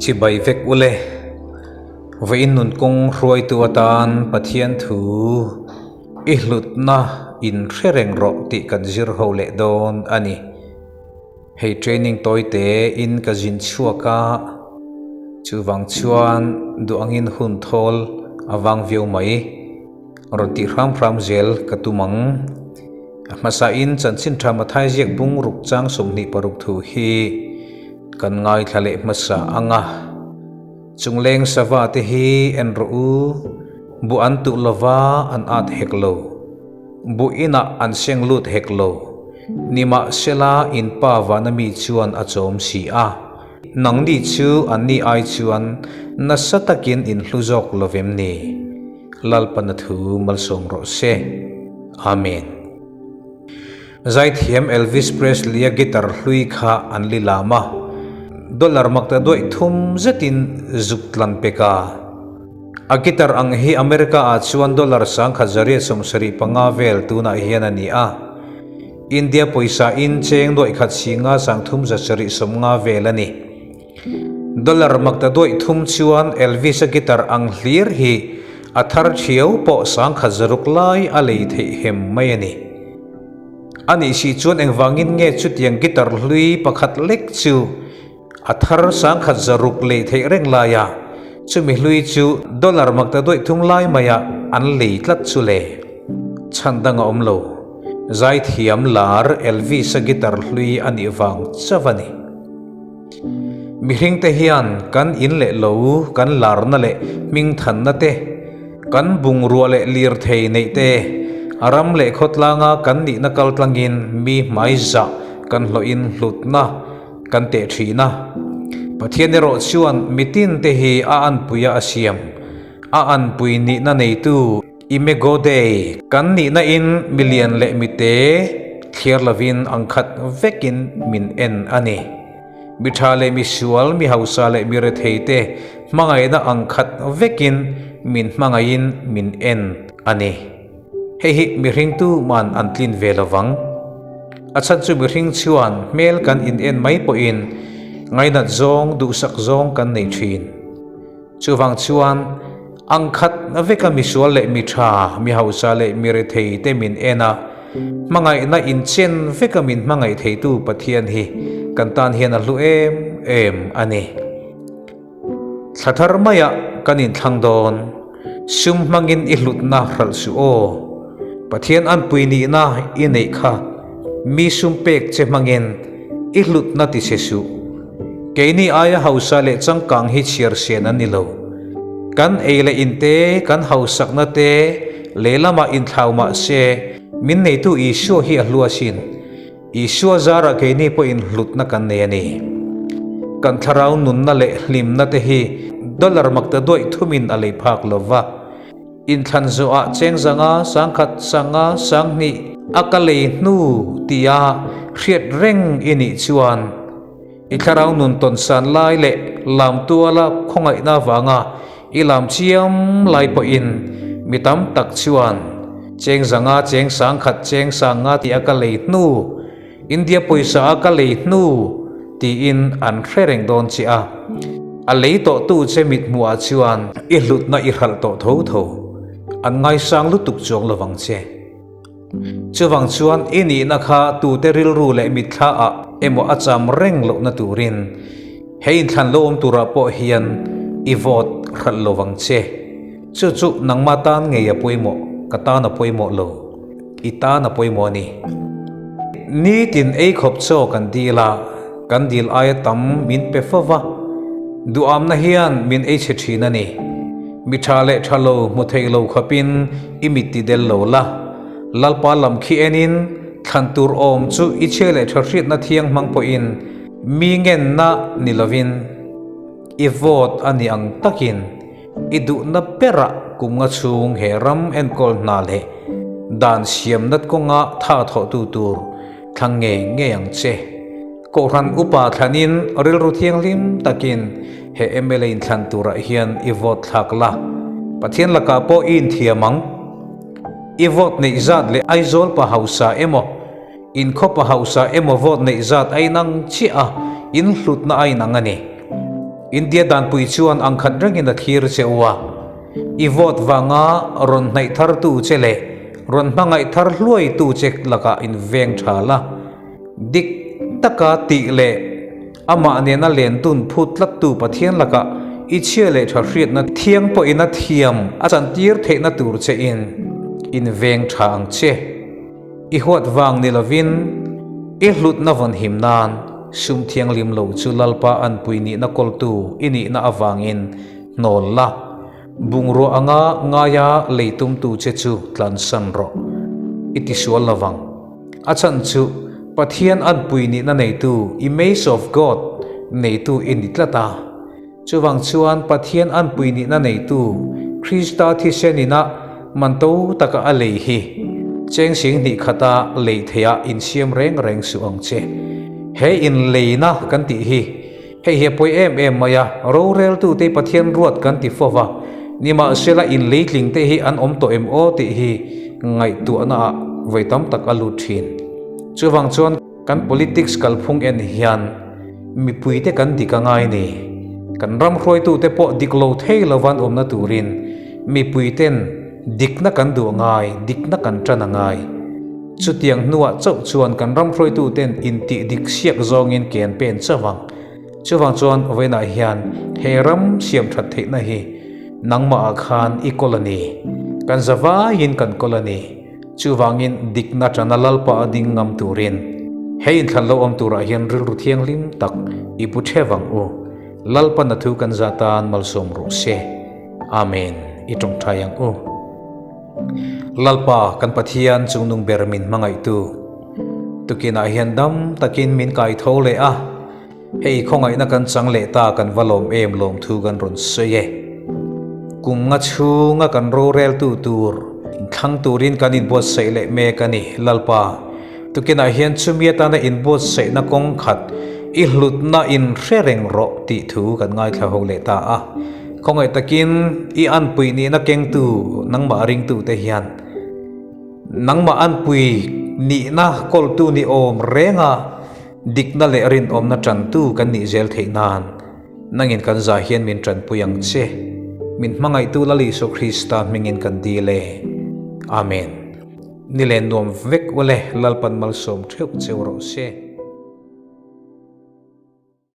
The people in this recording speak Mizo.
Chibai vek ule. Vawiin nun kawng hruaitu atan Pathian thu i hlutna in hre reng rawh tih kan zir ho leh dawn a ni. Hei training tawi te in ka zin chhuak a, chuvang chuan duh angin hun thawl a vang viau mai. Rawn tih hram hram zel ka tum ang. A hmasa in chanchin tha Mathai ziak bung ruk chang 26 thu hi kan ngaithla leh hmasa ang a. Chungleng sava te hi en rawh u, buh an tuh lova an at hek lo. Buh inah an seng lut hek lo. Nimahsela in pa vana mi chuan a chawm si a. Nangni chu anni ai chuan nasa takin in hlu zawk lo vem ni? Lalpana thu malsawm rawh se. Amen. Zaithiam Elvis Presley-a guitar hlui kha an li lam a, dollar makta duaih thum zetin zuk tlan pek a. A guitar ang hi America ah chuan dollar 1875 vel tunah hian a ni a. India pawisa in cheng nuaih khat singa 3790 vel a ni. Dollar makta duaih thum chuan Elvis-a guitar ang hlir hi a thar thiau pawh 1600 lai a lei theih hem mai a ni. A nih si chuan engvangin nge chutiang guitar hlui pakhat lek chu A thar 1600 lei theih reng laia chumi hlui chu dollar makta duaih thum lai maia an lei tlat chu le. Chhan dang a awm lo. Zaithiam lar Elvis-a guitar hlui a nih vang chauh a ni. Mihringte hian kan in leh lo, kan larna leh hmingthanna te, kan bungrua leh lirthei neih te, a ram leh khawtlanga kan nihna kaltlangin mi hmaizah kan hlawhin hlutna, Kan teh thin a. Pathian erawh chuan mitin te hi a anpuia a siam. A anpui nihna neitu Imego Dei kan nihna in milian leh mite thliar lovin angkhat vekin min en a ni. Mi tha leh mi sual, mi hausa leh mi rethei te hmangaihna angkhat vekin min hmangaihin min en a ni. Hei hi mihring tu man an tlin ve lo vang. A chhan chu mihring chuan hmel kan in en mai pawhin ngainat zawng, duhsak zawng kan nei thin. Chuvang chuan angkhat veka misual leh mi tha, mi hausa leh mi rethei te min en a, hmangaihna inchen veka min hmangaih theitu Pathian hi kan tan hian a hlu em em a ni. Thla thar maiah kan inthlang dawn. Sum hmangin i hlutna hralh suh aw. Pathian anpui nihna i neih kha mi sum pek che hmangin i hlutna ti che suh. Keini aia hausa leh changkang hi chhiar sian an ni lo. Kan ei leh in te, kan hausakna te lehlamah inthlau mah se min neitu Isua hi a hlu asin. Isua zarah keini pawhin hlutna kan nei a ni. Kan thlarau nunna leh hlimna te hi dollar makta duaih thumin a lei phak lo va. Inthlan zawhah cheng zanga, 10,000, 500, 2000 a ka lei hnu tia hriat reng i nih chuan i thlarau nun tawn san lai leh lam tuala khawngaihna avanga I lam chiam lai pawhin mi tam tak chuan cheng zanga cheng 10,000 cheng 500 tih a ka lei hnu, India pawisa a ka lei hnu tiin an hre reng dawn che a. A lei tawhtu che mithmuhah chuan i hlutna i hralh tawh tho tho. An ngaisang lutuk chuang lovang che. Chuvang chuan i nihna kha tute rilru leh mitthla ah emaw a cham reng lohna turin he inthlan lo awm turah pawh hian i vote hralh lo vang che. Chu chu nangmah tan ngei a pawimawh, ka tan a pawimawh lo, i tan a pawimawh a ni. Nitin ei khawp chaw kan dil a, kan dil aia tam min pe fo va, duhamna hian min ei chhe thin a ni. Mi tha leh tha lo hmu thei lo khawpin i mit ti del lo la, Lalpa lam khi enin thlan tur awm chu i chhia leh tha hriatna thiang hmang pawhin mi ngenna ni lovin i vote a ni ang takin i duhna berah kum nga chhung he ram enkawl hna leh dan siamnat kawnga tha thawhtu tur thlang ngei ngei ang che. Kohhran upa thlanin rilru thianghlim takin he mla inthlan turah hian i vote thlak la, Pathian lakah pawh i inthiam ang. I vote neih zat leh Aizawl pa hausa emaw, inkhawpa hausa emaw vote neih zat a inang chiah a, in hlutna a inang a ni. India danpui chuan angkhat rengin a thlir che u a, i vote vanga rawn hnaih thartu che leh rawn hmangaih thar hluaitu che lakah inveng tha la. Dik taka tih leh amah nena len dun phut tlattu Pathian lakah i chhia leh tha hriatna thiang pawhin a thiam a chantir theihna tur che in inveng tha ang che. I huat vang ni lovin i hlutna vawn him nan sum thianghlim lo chu Lalpa anpui nihna kawltu i nihna avangin hnawl la, bungrua anga ngaia lei tumtu che chu tlansan rawh. I tisual lovang. A chhan chu Pathian anpui nihna neitu, image of God, neitu i ni tlat a. Chuvang chuan Pathian anpui nihna neitu Krista thisen ina man to taka a lei hi cheng sing hnih khata lei theiha insiam reng reng suh ang che. He inleina kan tih hi hei hi a pawi em em mai a, roreltute Pathian ruat kan ti fo va, nimahsela inleitling te hi an awm tawh em aw tih hi ngaihtuahnaah vawi tam tak a lut thin. Chuvang chuan Kan politics kalphung en hian mipuite kan dik a ngai ni. Kan ram hruaitute pawh dik lo thei lovan awmna turin mipuiten dikna kan duh a ngai, dikna kan tan a ngai. Chutiang hnuah chauh chuan kan ram hruaituten intih dik siak zawngin ke an pen chauh ang. Chuvang chuan vawiinah hian he ram siam that theihna hi nangmahah khan i kawl a ni. Kan zavaiin kan kawl a ni. Chuvangin dikna tana Lalpa a ding ngam turin he inthlan lo awm turah hian rilru thianghlim tak i pu theuh ang u. Lalpa na thu kan zah tan malsawm rawh se. Amen. I tawngtai ang u. Lalpa kan Pathian chungnung ber min hmangaihtu tukinah hian dam takin min kai tho leh a. Hei khawngaihna kan chang leh ta kan va lawm em lawm thu kan rawn sawi e. Kum nga chhunga kan roreltu tur inthlang turin kan inbuatsaih leh mek a ni Lalpa. Tukinah hian chumi atana inbuatsaihna kawng khat i hlutna in hre reng rawh tih thu kan ngaithla ho leh ta a. Khawngaih takin i anpui nihna kengtu nangmah ringtute hian nangmah anpui nihna kawltu ni awm renga Dikna leh rinawmna tantu kan nih zel theih nan nangin kan zah hian min tanpui ang che. Min hmangaihtu Lal Isua Krista hmingin kan dil e. Amen. Ni len nuam vek ule Lalpan malsawm theuh cheu rawh se.